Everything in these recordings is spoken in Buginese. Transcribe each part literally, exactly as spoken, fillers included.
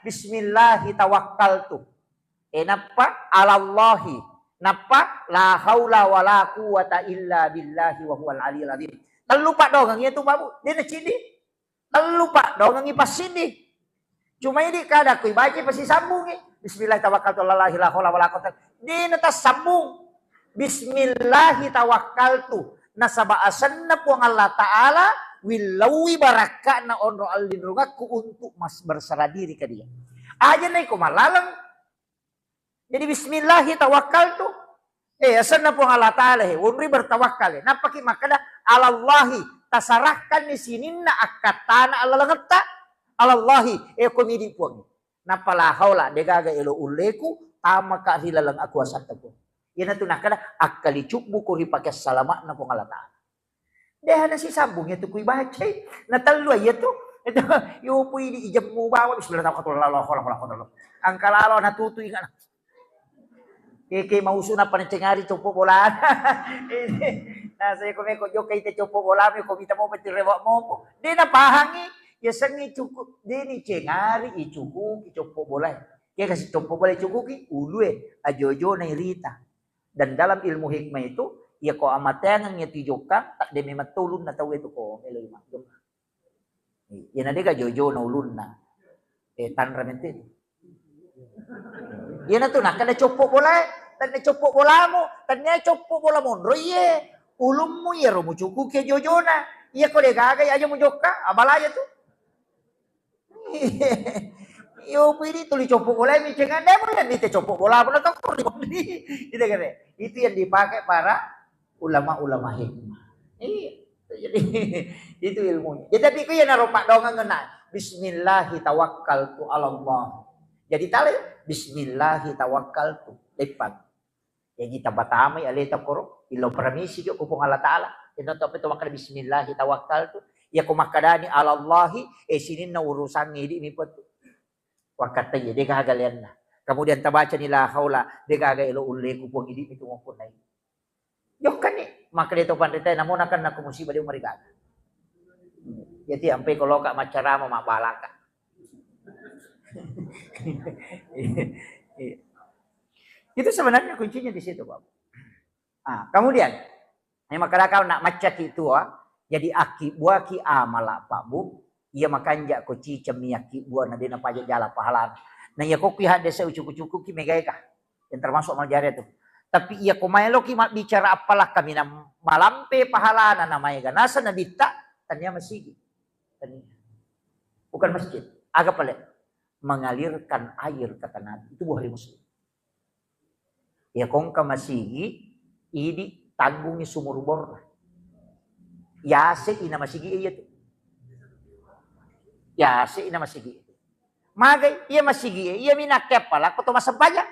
Bismillahi tawakkaltu. Eh, nappa alallahi. Nappa la haula wala quwwata illa billahi wa huwal aliyul azim. Tellu paddoangeng iya tu, Pak Bu. De' naciddi. Tellu paddoangeng ipassidi. Cuma idi kada ku ibaca pasisambungi. Bismillah tawakkaltu alallahi la haula wala quwwata. De' natassambung. Bismillahi tawakkaltu. Nasaba asenna Puang Allah Ta'ala, willauwi barakka'na onro allinrungakku untuk mas-, berserah diri ke Dia. Aja naiko malaleng. Jadi bismillahi tawakkaltu. Eh, asenna Puang Allah Ta'ala he, wonri bertawakkal he. Nappaki makkeda, alallahi, tasarahkanni sininna akkattana allalengetta. Alallahi, eh, ko midi Puang. Nappa la haula, degaga elo ulleku, tamaka ri laleng akuasatta Puang. Iyanatu nakkeda, akkalicubbuko ri pake salama'na Puang Allah Ta'ala. Deha nasisambung iya tu kui bacai. Na tellu iya tu. Itu, yopu idi ijemmu bawa, bismillah tawakkaltu ala Allah, la haula wala quwwata illa billah. Angka lalo natutu ingat. Keke mausu nappa nancengari coppo bola. Nah, saya ko meko jokka ite coppo bola, meko mita mopo ti rewa mopo. De napahangi, ya sengi cukup, de ni cengari i cukuki coppo bola. Ke kasi coppo bola cukuki, ulue, ajojo na irita. Dan dalam ilmu hikmah itu, iya ko amateangeng iya tu ijokkang, tak de memang to ulunna tau itu ko melo i majokka. Iya na dega jojona ulunna. Eh, tanra mente. Iya na tu nakkeda coppo bola, tanna coppo bolamu, tanna coppo bola monro iye. Ulummu iya ro mucukuki jojona. Iya ko de gaga iya aja mujokka, abala aja tu. Yo pidi tuli coppo bola mi cengan de mo ni te coppo bola pun kau kuri. Gitu kan. Itu yang dipakai para ulama-ulama hikmah. Iya. Jadi itu ilmunya. Ya tapi ku ya naro paddoangeng na. Bismillahi tawakkaltu ala Allah. Jadi tale bismillahi tawakkaltu. Depan. Jaji tapatamai aleta koro, illau paramisi ko Puang Allah Ta'ala. Inna to apa to makkeda bismillahi tawakkaltu. Iya ko makkedani alallahi, eh, sininna urusangnge idi mi petu. Wakkatta iya de gaga leanna. Kemudian tabacani la haula, de gaga elo ulleku Puang idi mi tu mappunnai. Jokkani, makkeda to panrita namo nakan nako musibah de umari gaga. Jadi ampe ko loka maccarama mabbalaka. Iya. Itu sebenarnya kuncinya di situ, Pak. Ah, kemudian, yang makkeda kau nak maccaki tua, jadi akibbuaki amala, Pak Bu, iya makanja ko ciceng mi akkibbua na de napaja jala pahalana. Nah, iya kokki hadde se ucuku-cukuki megaika. Yang termasuk amal jariah tu. Tapi iya ko maeloki mabbicara appalakka minang malampe pahalana na maega nasa nabitta, tania masigi. Tania. Bukan masjid. Aga pale? Mengalirkan air, kata Nabi. Itu Bukhari Muslim. Ya kongka masigi, idi tanggungi sumur bor. Yase ina masigi iya tu. Yase ina masigi. Magai iya masigi iya minakke appala ko to masempajang.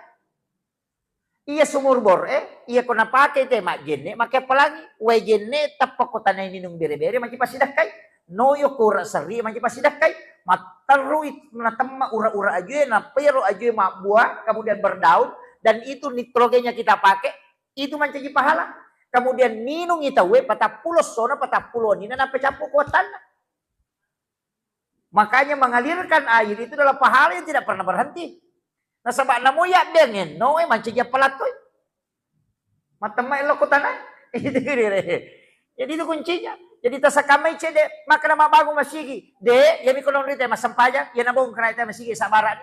Iya sumur bor e, iya ko napake te majjenne, make appalangi, wae jenne tappa ko tanai minung bere-bere manci passidakkai. Noyo ko ura serri manci passidakkai. Matterrui natemma ura-ura ajue, napero ajue mabbua, kemudian berdaun, dan itu nitrogenya kita pakai, itu mancaji pahala. Kemudian minungi tauwe patappulo sona patappulo nina nappa cappu kuatanna. Makanya mengalirkan air itu adalah pahala yang tidak pernah berhenti. Nasaba namo yabbengenno e mancaji appalattoi. Matemma ello ko tanah. Jadi itu kuncinya. Jadi tasakamai cede, maka nama bangun masigi. De, ya mi kono rite masempajang, ya nabongkar ite masigi sabara.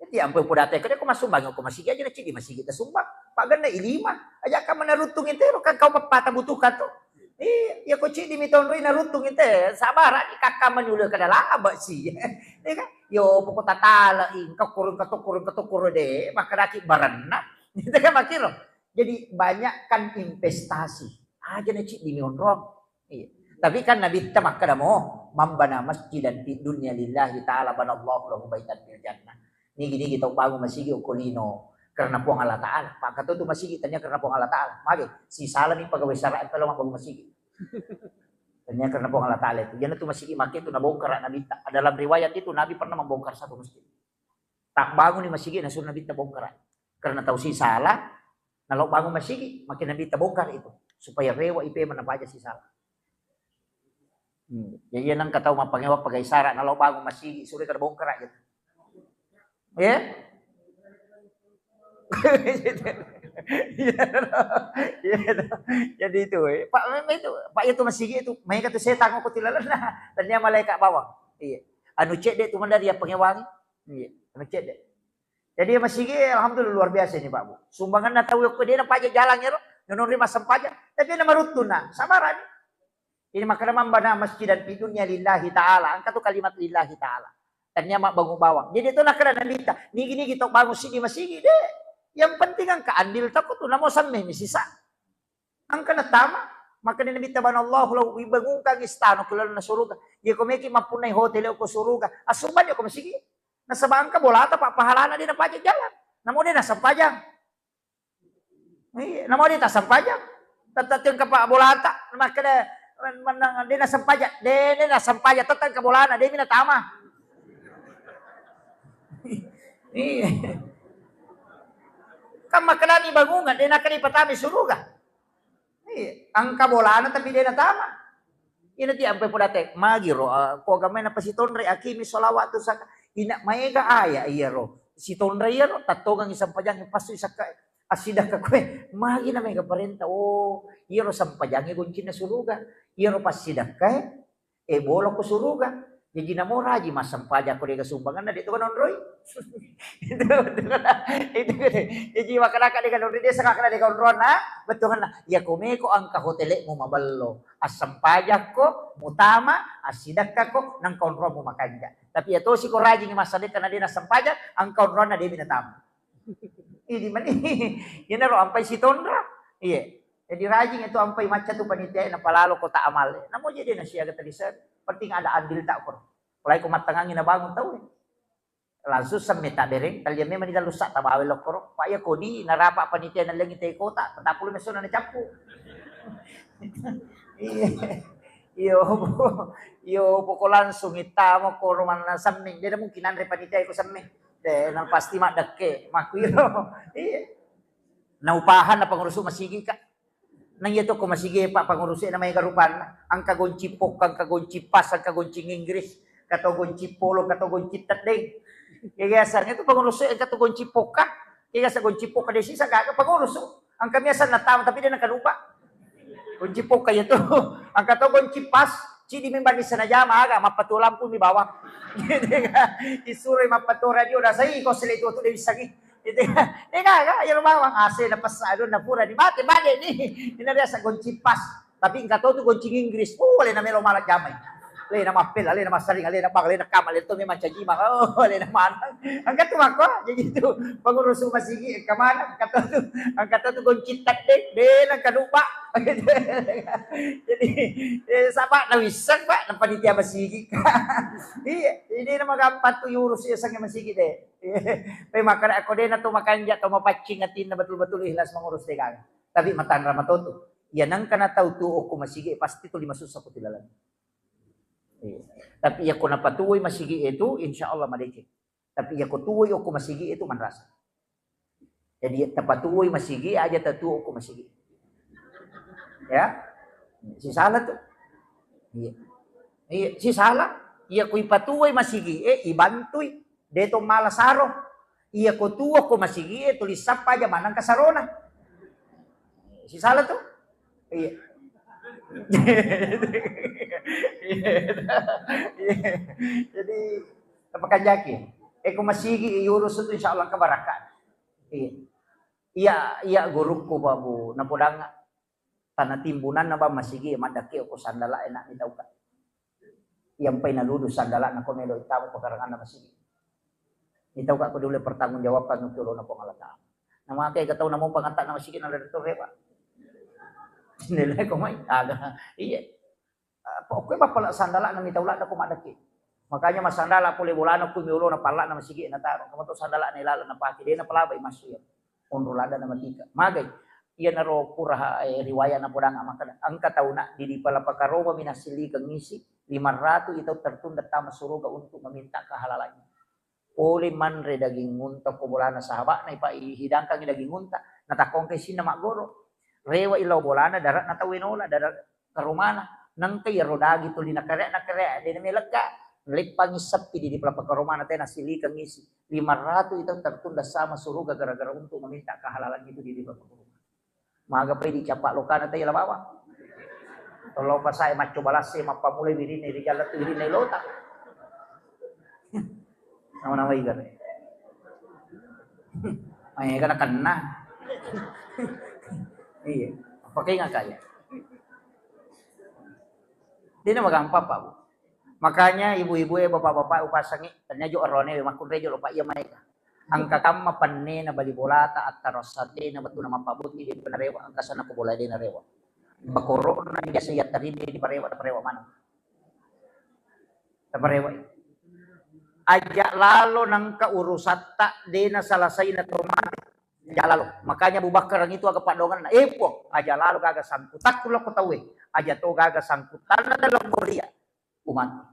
Jadi ampun podate ko de ko masumbang ko masigi aja na cidi masigi tasumbang. Paganna ilima. Aja ka mana rutung intero kan kau pepata butuhkan tu. Iya, iya ko cidi mi tonroi na rutung inte sabara di kakka manyulu kada laba si. Iya kan? Yo poko tatala ingka kurung kato kurung kato kuro de makadaki baranna. Gitu kan makiro. Jadi banyakkan investasi. Aja na cidi mi onrong. Iya. Tapi kan Nabitta makkeda mo, "Man bana masjidan fid dunya lillahi ta'ala banallahu lahu baitan fil jannah." Nigi-nigi tau bangun masigi okko lino karena Puang Allah Ta'ala. Pakkato tu masigi tania karena Puang Allah Ta'ala. Mage, sisalani pegawai syara' pelo mabbangun masigi. Tania karena Puang Allah Ta'ala itu. Jana tu masigi make tu nabongkar Nabitta. Dalam riwayat itu Nabi pernah membongkar satu masjid. Tak bangun di masigi na suruh Nabitta bongkar. Karena tau sisala, nalo bangun masigi, makin Nabitta bongkar itu supaya rewa ipe mana paja sisala. Hmm. Jadi, iya nengka tau mappangewa pagai sara, nalo bangun masigi, sure kada bongkara gitu. Ya? Iya, iya. Jadi itu, eh. Pak, memang itu, Pak, itu masigi itu, maega tu setang ko tilalenna. Tania malaikat bawang. Iya. Anu cedde tu mandari ya pangewangi. Iya, anu cedde. Jadi masigi, alhamdulillah, luar biasa ini, Pak Bu. Sumbanganna tau ko de napaja jalan ya, ro. Nonori massempajang, tapi na maruttu na, sabarani. Ini makkeda mambana masjidan fi dunya lillahi ta'ala. Engka tu kalimat lillahi ta'ala. Tania mabbangung bawang. Jadi tu nakkeda Nabitta, nigi-nigi to bangun sidi masigi de. Yang penting engka andil tako tu, namo samme mi sisa. Engka natama, makkeda Nabitta, banallahu lahu, ibangungkang istana ku lalenna suruga. Iya ko meki mappunnai hotel ko suruga. Assumbang ko masigi. Nasaba engka bolata, Pak, pahalana de napaja jalan. Namo de nasempajang. Iya, namo de tasempajang. Tette engka, Pak, bolata, makkeda, menang de nasempajang, de, de nasempajang, tette engka bolana, de mi natama. Iya. Kan makkeda ni bangungan, de nakkeda ipatama suruga. Iya, engka bolana tapi de natama. Ina ti ampai podate, magi ro, ah, ko agamai napasitonre, akimi sholawat tu saka. Ina maega aya iya ro. Sitonre iya ro, tattongangi sampajangi, passu sakka, assidakka koe. Magi na maega parenta. Oh, iya ro sampajangi goncinna suruga. Iya ro passidakkae, eh, bola ko suruga. Jaji namo raji massempajang ko dega sumbanganna, de to kanonroi. Itu, itu, itu, itu. Jaji makkedaka dega nonroi, de saka de kanonronna, bettuanna. Iya ko meko engka hotelmu maballo. Assempajakko, mutama, assidakkako, nengka onroammu makanja. Tapi iya tosi ko rajingi massadekka na de nassempajang, engka onroanna de mi natama. Idi mani, iyanaro ampai sitonra. Iya. Jadi rajing itu ampai macca tu panitia, napalalo kota amal. Namo jadi nasiaga tadi se-, penting ada andil tak ko. Mulai ko mattangangi nabangun tau. Langsung semme tabereng, talia memang di dalu sa tabawa lokkoro. Pak ya kodi narapa panitia nalengi te kota, tetap puluh mesona na cappu. Iya. Iyo, iyo, poko langsung ittama koro manna semming. De mungkin anre panitia iko semming. De, nang pasti maddekke, makkuiro. Iya. Naupahan na pengurusu masigi, Kak. Nang iya to ko masigi, Pak, pengurusu na maega rupanna. Engka gonci pokka, engka gonci pas, engka gonci Inggris, engka to gonci polo, engka to gonci teddeng. Ya biasanya itu pengurusu engka to gonci pokka. Ya biasa gonci pokka desi sagaga pengurusu. Engka biasa natama tapi de nakalupa. Gonci pokka iya tu. Engka to gonci pas, cidi memang di sana jama aga, mappatuo lampu mi bawang. Isuroi mappatuo radio, nasai ko sele tu tu de wissangi. Itu kan, eh, kan, kan, iyaro bawang, A C napessa, aduh, napura ni mate, mate ni. Ini biasa gonci pas. Tapi engka to tu gonci Inggris, oh, alena melo mala jamai. Alena mappela, alena massaring, alena bang, alena kama, alena to memang caji mah. Oh, alena manang. Engka tu mako, jadi tu pengurusu masigi, engka manang, engka to tu, engka to tu gonci teddeng, de, nengka lupa. Jadi, eh, saba na wisseng, Pak, na panitia masigi. Iya, ini nama gampang tu urus ya sange masigi de. Pe makkeda ko de na to makanja, to mapaccing atinna, betul-betul ikhlas mengurus de gaga. Tapi matanra matotu. Iya nengka na tau tuo ko masigi, pasti tuli masussa ko tilalang. Iya. Tapi iya ko napatuoi masigi itu, insya Allah madeceng. Tapi iya ko tuoi ko masigi itu manrasa. Jadi tapatuoi masigi aja, tatuo ko masigi. Ya. Sisala tu. Iya. Iya, sisala. Iya ko ipatuoi masigi, eh, ibantui. De to mala saro. Iya ko tuo ko masigi, eh, tuli sappa aja manang kasarona. Sisala tu. Iya. Iya. Jadi, tapakanjaki. Eh, ko masigi, iurus tu insya Allah keberkahan. Iya. Iya, iya, gurukku, Pak Bu, napodanga. Tana timbunanna, Bang, masigi, maddakke ko sandala, enak ni tauka. Iya, mpai naludu sandala, nako melo tama pekaranganna masigi. Ni tauka ko dulu pertanggungjawabkan untuk lona Puang Allah Ta'ala. Nama ke tau namo pangatta na masigi na dari tore, Pak. Nilai ko mai, aga. Iya. Eh, pokoknya bappala sandala na mitau ladda ko maddaki. Makanya massandala pole bolana ku miolo na palla na masigi na taro. Kamu to sandala na ilala na pake, de na palaba imasu ya. Onro ladda na matika. Magai. Iya naro pura, eh, riwaya na podang makkada. Engka tauna di, di pala pakaroma minasili kengisi lima ratus itu tertunda tama suruga untuk meminta kehalalannya. Pole manre daging unta ko bolana sahaba'na, ipa-, ihidangkangi daging unta, natakkongkai sinna maggoro. Rewa illau bolana, darat na tau enola, darat karomana. Nengka iyaro daging tuli nakere-nakere, de' namelekka, leppangi seppi di, di pelapaka romana tena silikeng isi. Lima ratu itu tertunda sama suruga gara-gara untuk meminta kehalalan itu di, di pelapaka romana. Maga pai dicappa lokana tei la bawang. Tolong pasae macco balasse mappamulai wirinna ri jalla tu wirinna ilota. Nama-nama iga. Maega nakenna. Iya, pakai ngakaya. Dena magampang, Pak, Bu. Makanya ibu-ibu e, bapak-bapak upasangi, tanya jo arone makkunre jo lo, Pak, iya maega. Engka kamma pennena bali bolata, attarasatena, bettuanna mappabbotting, de' narewa, engka sana ko bola de' narewa. Bakoro'na biasa yattaride diparewa, taparewa maneng. Taparewa. Aja lalo nengka urusatta de' nasalasai na to mate. Aja lalo. Makanya Abu Bakar itu aga paddoangenna, "Eh, Puang, aja lalo gaga sangkutakku lao ko tauwe. Aja to gaga sangkutanna dalam boria umat."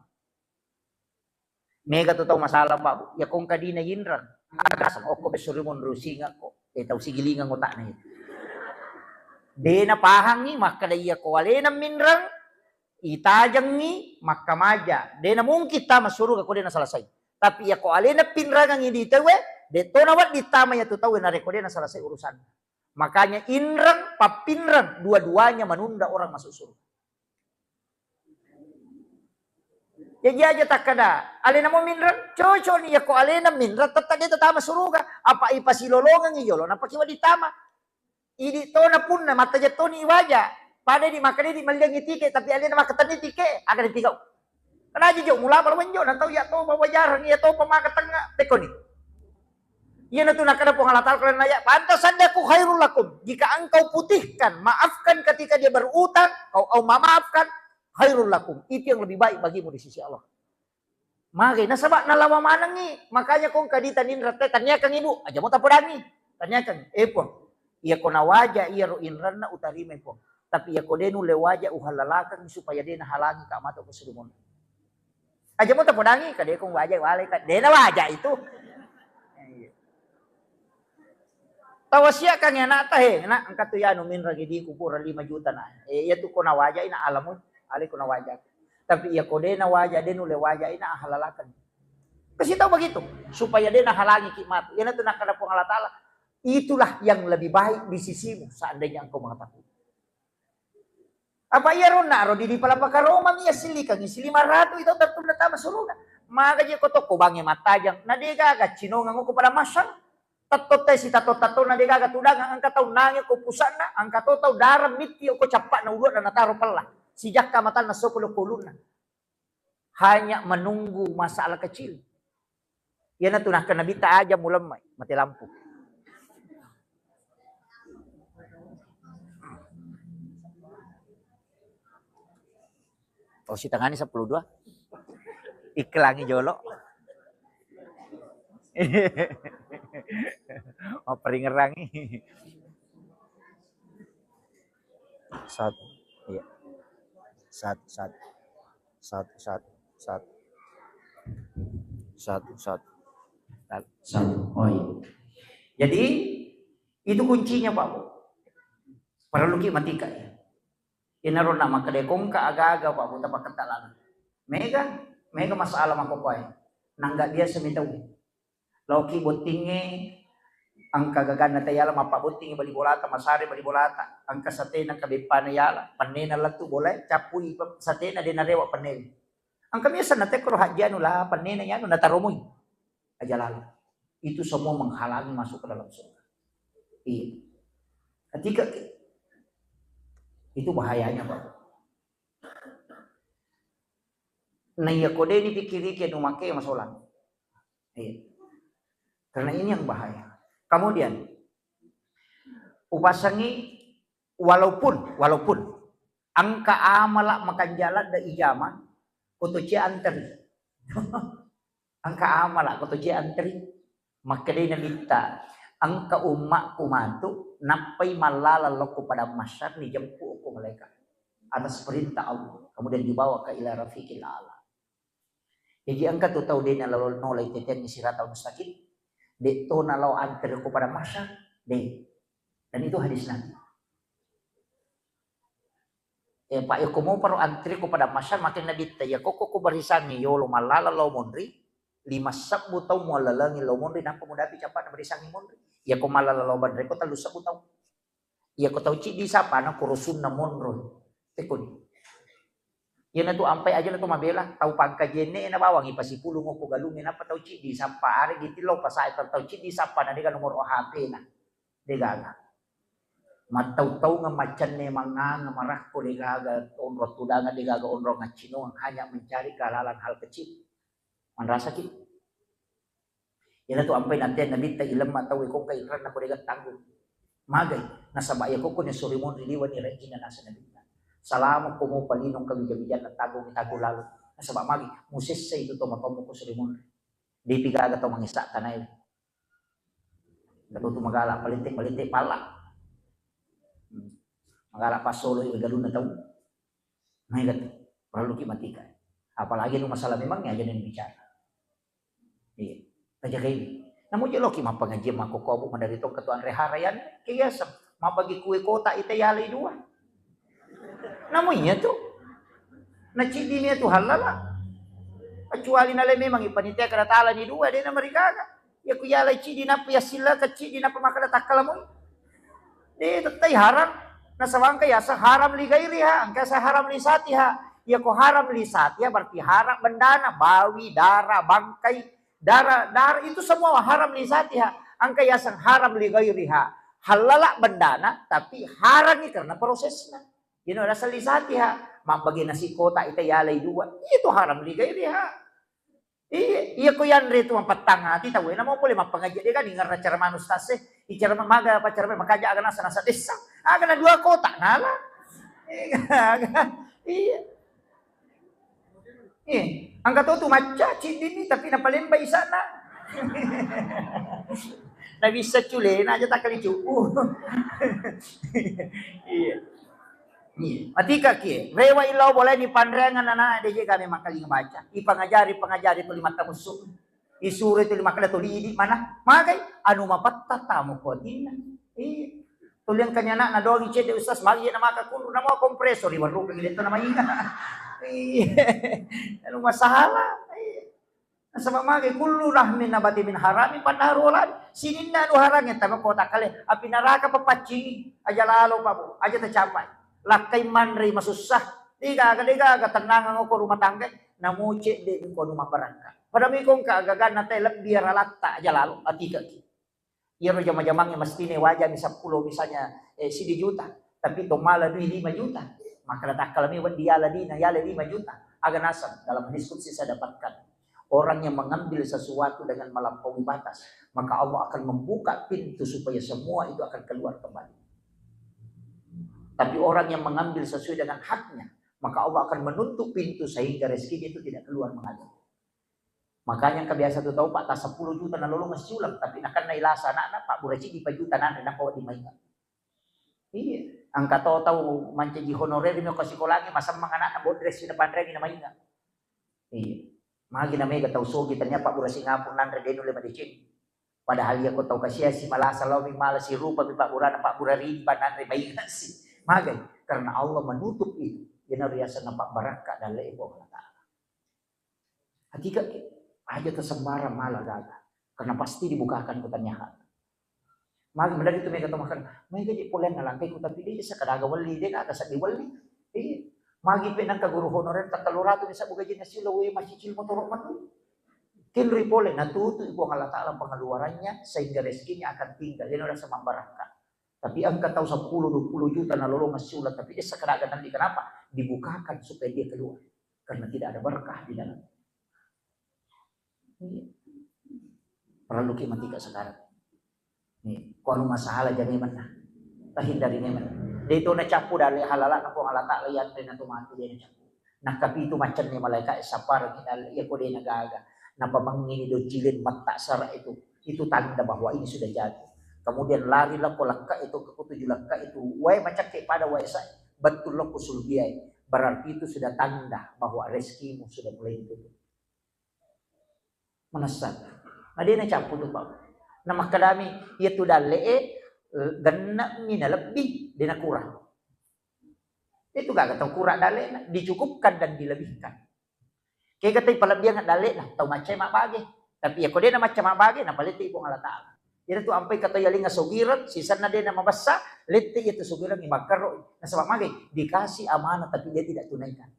Mega tu tau masalah, Pak, Bu. Iya ko engka dina inreng. Aga seng okko besuri monro singakko. Eh, tau sigilingang otakna itu. De' napahangi, makkeda iya ko alena minreng, itajengi, makkamaja. De' namungkin tama suruga ko de' nasalasai. Tapi iya ko alena pinrangangi di tauwe, de' to nawedding tama iya tu tauwe narekko de' nasalasai urusanna. Makanya inreng, pappinreng, dua-duanya menunda orang masuk surga. Jaji aja takkeda, alena mo minreng, cocok ni, iya ko alena minreng, tette de' tatama suruga. Apa ipasilolongengi jolo, napaki wedding tama. Idi tona punna, mattaja toni iwaja. Pada di makkeda di melliangi tike, tapi alena makkatenni tike, aga dipigau. Kena aja jo, mulama lo menjo, na tau iya to, bawa jarang, iya to, pemaka tengah, tekoni. Iyanatu nakkeda Puang Allah Ta'ala, kalau naya, "Fa anta saddaku khairul lakum." Jika engkau putihkan, maafkan ketika dia berutang, kau, kau memaafkan, khairul lakum. Itu yang lebih baik bagimu di sisi Allah. Magai, nasaba nalawa manengi. Makanya kong kadita ninra te, tanyakan ibu, aja mo tapodangi. Tanyakan, "Eh, Puang, iya ko nawaja iya ro inranna utarimai, Puang. Tapi iya ko de' nulle waja, uhallalakang supaya de' nahalangi ka matu ko sudumon." Aja mo tapodangi, ka de' ko waja wale, ka de' nawaja itu. Iya. Tawasiakangngi anakta, "He, nak, engka tu yanu minrang idi ku pura lima juta, nak. Eh, iya tu ko nawaja ina alamu, ale ko nawaja. Tapi iya ko de' nawaja, de' nulle waja ina ahalalakan." Kasih tahu begitu, supaya de' nahalangi ki matu. Iyanatu nakkeda Puang Allah Ta'ala, itulah yang lebih baik di sisimu seandainya engkau mengetahui. Apa iya ronna ro di, di palapaka Roma mi assillikangi si lima ratu itu tertunda tama suruga. Maka je ko tokko bange mattajang, na de' gaga cinongang ko pada masang. Tatto tai si tatto-tatto na de' gaga tudangang, engka tau nange ko pusakna, engka to tau darang mitti ko cappakna uluanna nataro pella. Si jakka matanna soko lo ko ulunna. Hanya menunggu masalah kecil. Iyanatu nakkeda Nabitta, "Aja mulemmai, mati lampu." Oh, sitengani seppulo dua. Iklangi jolo. Mapperingerangi. Satu. Iya. Satu, satu. Satu, satu, satu. Satu, satu. Satu. Oh, iya. Jadi, itu kuncinya, Pak Bu. Perlu ki matika, ya. Inaro na makkeda kongka aga-aga, Pak Bu, tapaketta laleng. Mega, mega masalah makkokkoe. Nangga biasa mi tau. Laoki bottingnge, engka gaganna tayala, mappabbottingngi bali bolata, masare bali bolata, engka satena kabeppana yala, pennena lettu bolae, cappui pe-, satena de' narewa pennena. Engka biasa natekkoro hajji anu la, pennena yanu nataromoi. Aja lalo. Itu semua menghalangi masuk ke dalam surga. Iya. Ketika itu bahayanya, Pak. Nah, iya ko de' ni pikiriki anu make masolang. Iya. Karena ini yang bahaya. Kemudian, upasangi walaupun, walaupun engka amala makanjala da ijama, ko to cie anteri. Engka amala ko to cie anteri. Makkedai Nabitta, engka ummakku matu, nappai mallala lokko padang mahsyar, ni jemput ko malaikat atas perintah Allah, kemudian dibawa ke ila rafiqil a'la. Jaji engka tu tau de' nalao nolai teteangngi siratal mustaqim, de' to nalao antere ko padang mahsyar, de'. Dan itu hadis Nabi. Pak, yako moparo antri ko pada masyar makin nabitta, yako ko, ko barisangi yolo mallala lao monri, lima sebbu tau muallalengi lao monri, nampa mudapi capana barisangi monri. Yako mallala lao banre ko tellu sebbu tau. Yako tau ciddi sapana ko rusunna monro. Tekoni. Iyanatu ampai aja na to mabela, tau pangkaji enne na bawang ipasipulung ko galungnge, nappa tau ciddi sappa, are gitillo pasai tau ciddi sappa na dega nomor H P na. Degaga. Mattau-taungeng macenne manganga marakko degaga onrong tudanga, degaga onrong accinoang, hanya mencari kehalalan hal kecil. Manrasaki. Iyanatu ampai natteang nabitta ilemma tau e kongka inranna ko dega tanggung. Magai, nasaba iya kokko ne sori monri liwani rejjinna nasa nabitta. Salamo ko mopa linong kawija-wijanna tanggung tanggung lalu. Nasaba magi, musessa itu tomatomo ko sori monri. Depi gaga tau mangessa tanae. Gatutu magala palette-palette pala. Hmm. Magala passolo i galunna tau. Maega tu, perlu ki matika. Apalagi nu masalah memang aja nen bicara. Iya. Tajagai. Namu je loki mappangajian makkokkoe, Bu, madari tong ketua anre harayan, kebiasa. Mabagi kue kotak ita yalai dua. Namu iya tu. Naciddi ni tu halala. Kecuali nale memang ipanitia kada tala ni dua, de na marigaga. Iya ku yalai ciddi nappa yassilla ke ciddi nappa makkada takkala mui. De tettai haram. Nasaba engka yaseng haram li gairiha, engka yaseng haram li satiha. Iya ko haram li satiha berarti haram bendana, bawi, dara, bangkai, dara, dara itu semua haram li satiha. Engka yaseng haram li gairiha. Halala bendana tapi haram ni karena prosesna. Iyana rasa li satiha. Mabbagi nasi kotak ita yalai dua. Itu haram li gairiha. Iya, iya ko yanre tu mapettang ati tau, namo pole mappangaji de kan ingerna ceramah ustaz e. I ceramah maga apa ceramah makaja aga nasa nasa desa. Aga na dua kotak nala. Iya. Iya. Angka to tu macca ciddi ni tapi napalemba isana. Na bisa cule na aja takali cupu. Iya. Iya. Matika kie, rewa illau boleh ni panreangan anak de je kami makkalinga baca. Ipangajari, pangajari tuli matta musu. Isuro tuli makkada tuli idi mana? Magai anu mapatta tamu ko atinna. Iya. Tuli engkanya anak na dogi cede ustaz magi na maka kuru na mau kompresor di warung gitu nama inga. Iya. Anu masalah. Iya. Nasaba magai kullu lahmin nabati min harami pannaru oladi. Sininna anu harangnge tama kota kale api naraka papaccingi aja lalo pabu aja tacapai. Lakkai manrei masussa. Degaga degaga tennangang ko rumah tangga. Namu cedde ko anu mabarakka. Pada miko engka agaganna te lebbi ralatta aja lalo atika ki. Iyaro jama-jamangnge mestine wajami seppulo misalnya, eh, sidi juta, tapi to mala dui lima juta. Maka takkala mi weddi yala dina, yala lima juta. Aga naseng dalam hadis qudsi saya dapatkan. Orang yang mengambil sesuatu dengan melampaui batas, maka Allah akan membuka pintu supaya semua itu akan keluar kembali. Tapi orang yang mengambil sesuai dengan haknya, maka Allah akan menutup pintu sehingga rezekinya itu tidak keluar mengalir. Makanya engka biasa tu tau, Pak, ta seppulo juta nalolongeng siuleng, tapi nakennai lasa anakna, pabbura ciddi pa juta nanre, nappa wedding mainga. Iya, engka to tau mancaji honorer mi ko sikolangnge, masemmeng anakna, bodresi napanreangi na mainga. Iya. Magi na mega tau sogi, tania pabbura Singapura nanre, de nulle madeceng. Padahal iya ko tau kasiasi malasa laomi mala sirupa mi pabburana, pabbura rimba nanre mainga si. Magai? Karena Allah menutup itu. Iyanaro riasenna pabbarakka dalle Puang Allah Ta'ala. Hatika ke, aja tersembarang mala gaga. Karena pasti dibukakan ku tania hak. Magi mendadak itu mega to makan, mega je polen nalangkai ku tapi de sakadaga weli, de gaga seddi weli. Iya. Magi pe nangka guru honorer ta tellu ratu bisa buka jenis silo we macicil motoro menu. Tinrui pole natutu Puang Allah Ta'ala pengeluarannya sehingga rezekinya akan tinggal. Dia rasa membarakka. Tapi engka tau seppulo dua puluh juta nalolongeng siuleng tapi de sakadaga nanti kenapa? Dibukakan supaya dia keluar. Karena tidak ada berkah di dalam. Iya. Perlu ki matika sekarang. Nih, ko anu masalah jane menna. Tahindari memang. De to nacappu dalle halala na Puang Allah Ta'ala yanre na to mati de nacappu. Nakkapitu maccenne malaika sappareng dalle iya ko de nagaga. Napamengngini doccilin matta sara itu. Itu tanda bahwa ini sudah jatuh. Kemudian lari lako lekka itu ke tujuh lekka itu. Wae macakke pada wae sa betul lako sulbiai. Berarti itu sudah tanda bahwa rezekimu sudah mulai ditutup. Manessa. Na de nacappu tu, Pak. Na makkedami, iya tu dalle'e, eh, genna'mi na lebbi, de nakurang. Itu gaga tau kura dalle'na, dicukupkan dan dilebihkan. Kega tau palebbiang dalle'na, tau maccai mabbage. Tapi iya ko de'na macca mabbage, napalette Puang Allah Ta'ala. Iyana tu ampai katau yalengnga sogireng, sisenna de'na mabessa, lette iya tu sogireng makkero. Nasaba mage, dikasih amanah tapi dia tidak tunaikan.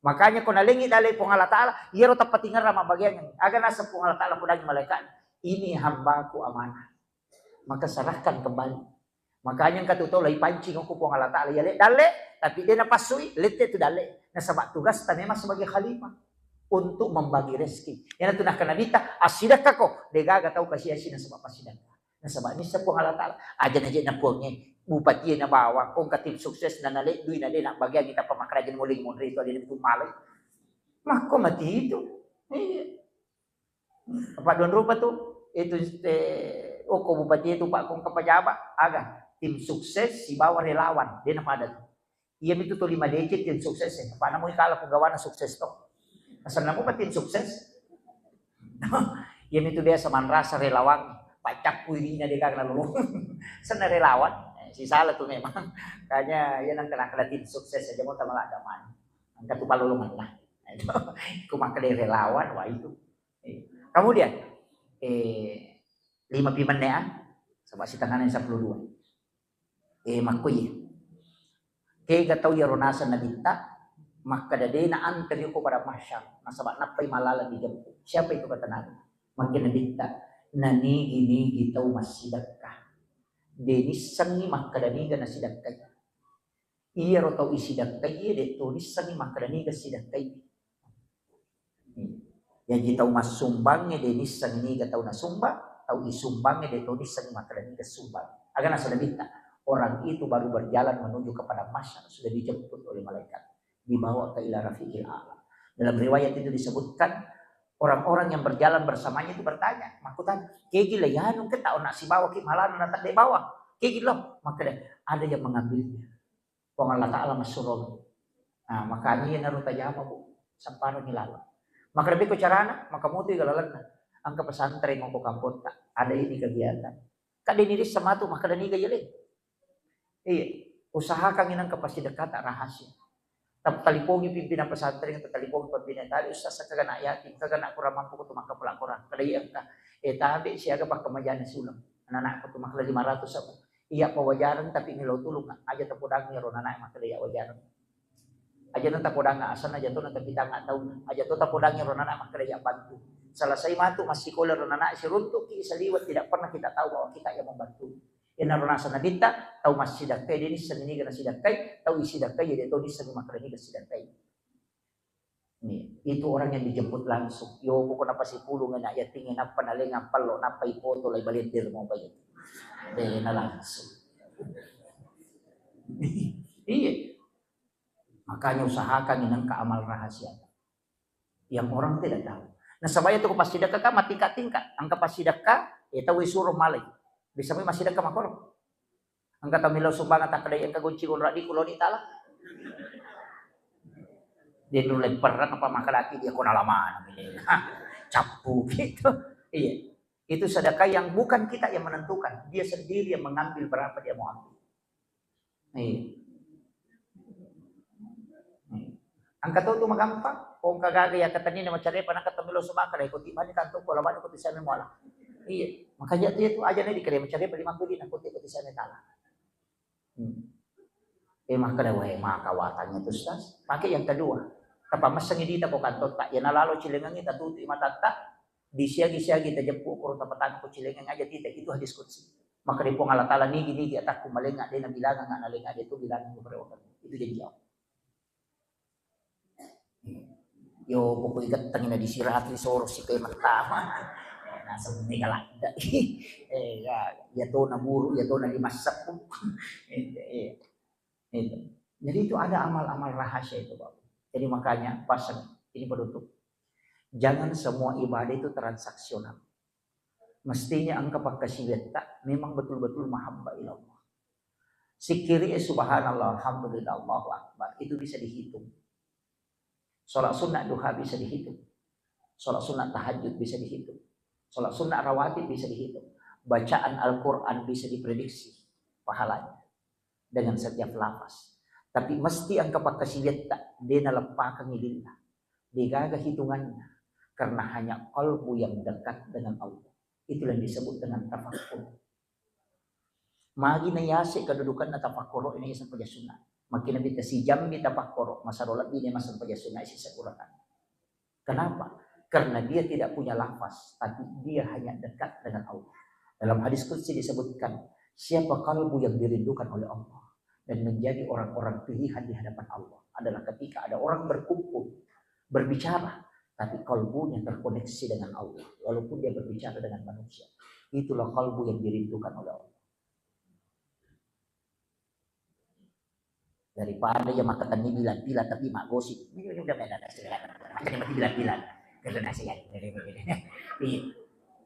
Makanya ko nalengngi dalle Puang Allah Ta'ala, iyaro tappatingerang mabbageang. Aga naseng Puang Allah Ta'ala podangi malaikat, "Ini hambaku amanah." Maka serahkan kembali. Makanya engka tu tau laipancing ko Puang Allah Ta'ala, yale dalle, tapi de napassui, lette tu dalle. Nasaba tugasta memang sebagai khalifah untuk membagi rezeki. Iyana tu nakkeda Nabitta, "Assidakkako, degaga tau kasi-asi nasaba passidakka." Nasaba nisseng Puang Allah Ta'ala. Aja naje na Puangnge, bupati na bawang, ko engka tim sukses na naleddui na de nabbageangi tappa makkeda aja muling monri itu aja tu malai. Makko mati itu. Iya. Apa dua rupa tu? Itu, eh, oh, ko bupati itu, Pak, ko engka pejabat, aga tim sukses sibawa relawan, de napada tu. Iya mitu tu lima D C tim sukses, eh. Apa namu kala penggawana sukses to. Asal namu apa tim sukses? Iya mitu biasa manrasa relawan, pacakku irinya de gaga lolo. Senna relawan, eh, si salah tu memang. Kanya iya nang kena kena tim sukses aja mau tamalak damai. Angka tu palolongan lah. Itu, ku makkeda relawan, wah itu. Eh, kemudian, eh, lima pi menne, ah, sebab sitengahnya sepuluh dua. Eh, makko iya. Kega tau iyaro naseng Nabitta, makkeda de na anteri ko pada mahsyar, nasaba nappai malala dijemput. Siapa itu kata Nabi? Makkeda Nabitta, nanigi-nigi tau massidakka. De nissengi makkeda niga nasidakkai. Iyaro tau isidakkai, de to nissengi makkeda niga sidakkai. Jaji tau massumbangnge de nisseng niga tau nasumbang, tau isumbangnge de to nisseng makkeda niga sumbang. Aga naseng Nabitta, orang itu baru berjalan menuju ke padang mahsyar, sudah dijemput oleh malaikat, dibawa ke ila rafiqil a'la. Dalam riwayat itu disebutkan, orang-orang yang berjalan bersamanya itu bertanya, makkutana, "Kegi la yanu ke tau na sibawa ki malana na tadde bawa? Kegi lo?" Makkeda, "Ada yang mengambilnya." Puang Allah Ta'ala massurong. Nah, makanya iyanaro tajama, Bu. Samparengngi laleng. Makkeda beko carana, maka motoi ga lalenna. Engka pesantren ko kampotta, ada ini kegiatan. Kadde ni rissa matu, makkeda niga yele. Iya, usahakan inang ke passidekkata rahasia. Tap-, talipongi pimpinan pesantren, talipongi pimpinan tadi, "Ustaz, kagana yatim, kagana kurang mampu ko tu makkapala Quran." Kada iya engka. Eh, tabe siaga pakkamajana suleng. Anak-anak ko tu makkeda lima ratus apa. Iya, pawajareng tapi melo tulung, aja tapodangi ro nana makkeda iya wajareng. Aja na tapodangi asanna, aja to na tapitanga taunna, aja to tapodangi ro nana makkeda iya bantu. Selesai matu massikola ro nana, siruntuki saliweng, tidak pernah kita tahu bahwa kita yang membantu. Iyanaro naseng Nabitta, tau massidakkai de nisseng niga nasidakkai, tau isidakkai de to nisseng makkeda niga sidakkai. Nih, itu orang yang dijemput langsung. Yo, pokokna pasipulung na yatingnge, nappa nalengang pello, nappa ipoto lai balender mau bayar. Dena langsung. Iya. Makanya usahakan inangka amal rahasia. Yang orang tidak tahu. Nasaba iya tu ko passidekka kan matingkat-tingkat. Engka passidekka, eh, tau isuro malai. Bisa mai massidekka makoro. Engka tau melo sumbang takkeda engka gonci gonradi kuloni tala. Dia dulu perang apa makalaki dia kona lama. Cappu gitu. Iya. Itu sedekah yang bukan kita yang menentukan. Dia sendiri yang mengambil berapa dia mau ambil. Iya. Iya. Engka to tu magampang, ko engka gaga iya katenni na macarepa, na katemmi lo sumaka dai ko tibani tantu ko labani ko tisame muala. Iya, makanya tu iya tu aja na dikere macarepa lima kuli na ko ti ko tisame tala. Hmm. Eh, makkeda, "Wae, maka watangnya tu, Ustaz." Pakai yang kedua. Tapamessengi dita ko kantor tak, iya nalalo cilengengi tatutu matatta, disiagi-siagi tajeppu ko tapatang ko cilengeng aja tita, itu hadis qudsi. Maka di Puang Allah Ta'ala, "Nigi-nigi atakku malenga, de nabilangang, na lenga de tu bilangang kepada waktu." Itu janji Allah. Yo, pokoknya gettengi na disirati soro si kue pertama. Naseng mega ladda. Eh, ya, ya to na buru, ya to na lima seppuh. Eh, eh, itu. Jadi itu ada amal-amal rahasia itu, Bapak. Jadi makanya pasang ini penutup. Jangan semua ibadah itu transaksional. Mestinya engka pakkasiwiatta memang betul-betul mahabbah ilallah. Sikkiri, eh, subhanallah, alhamdulillah, Allahu akbar, itu bisa dihitung. Sholat sunnah duha bisa dihitung. Sholat sunnah tahajud bisa dihitung. Sholat sunnah rawatib bisa dihitung. Bacaan Al-Quran bisa diprediksi pahalanya dengan setiap lafaz. Tapi mesti engka pakkasiwiatta, de naleppakengngi lillah. Degaga hitunganna, karena hanya qalbu yang dekat dengan Allah. Itulah yang disebut dengan tafakkur. Magi na yase kedudukanna tafakkuro ini sampajang sunna. Makin lebih sijammi tafakkuro, masaro lebbi ne massampajang sunna sisa Quran. Kenapa? Karena dia tidak punya lafaz, tapi dia hanya dekat dengan Allah. Dalam hadis qudsi disebutkan, siapa kalbu yang dirindukan oleh Allah dan menjadi orang-orang pilihan di hadapan Allah adalah ketika ada orang berkumpul, berbicara, tapi kalbunya terkoneksi dengan Allah, walaupun dia berbicara dengan manusia. Itulah kalbu yang dirindukan oleh Allah. Daripada ya makkatenni bilang-bilang tapi maggosip. Ini udah beda dah segala. Jadi bilang-bilang. Karena saya. Iya.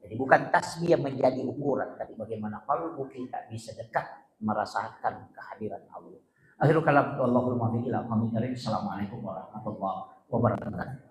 Jadi bukan tasbih yang menjadi ukuran, tapi bagaimana kalbu kita bisa dekat merasakan kehadiran Allah. Akhirul kalam, wallahul muwaffiq ila aqwamit thariq. Assalamualaikum warahmatullahi wabarakatuh.